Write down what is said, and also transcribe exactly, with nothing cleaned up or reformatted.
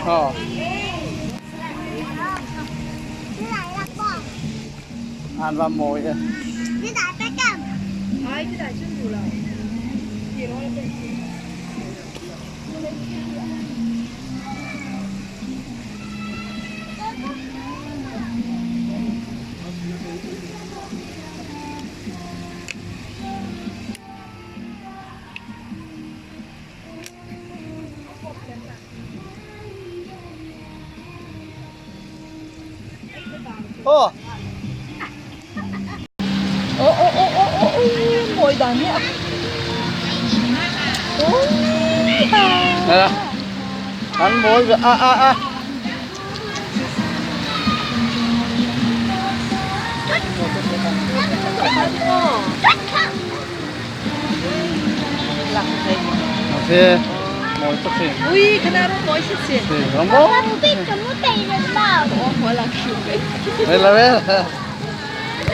Ồ. Ăn vào mồi kìa. Ồ. Ồ, ồ, ồ, ồ, ồ, ồ, mồi đàn nhỉ? Ồ, ta. Đây là ăn mồi kìa. À, à, à. Lak thei. Ase, mol tak si. Ui, kana ro moi si si. Si, rambo. Plastic kamu tei na ba. Oh, wala cute. Wala, wala.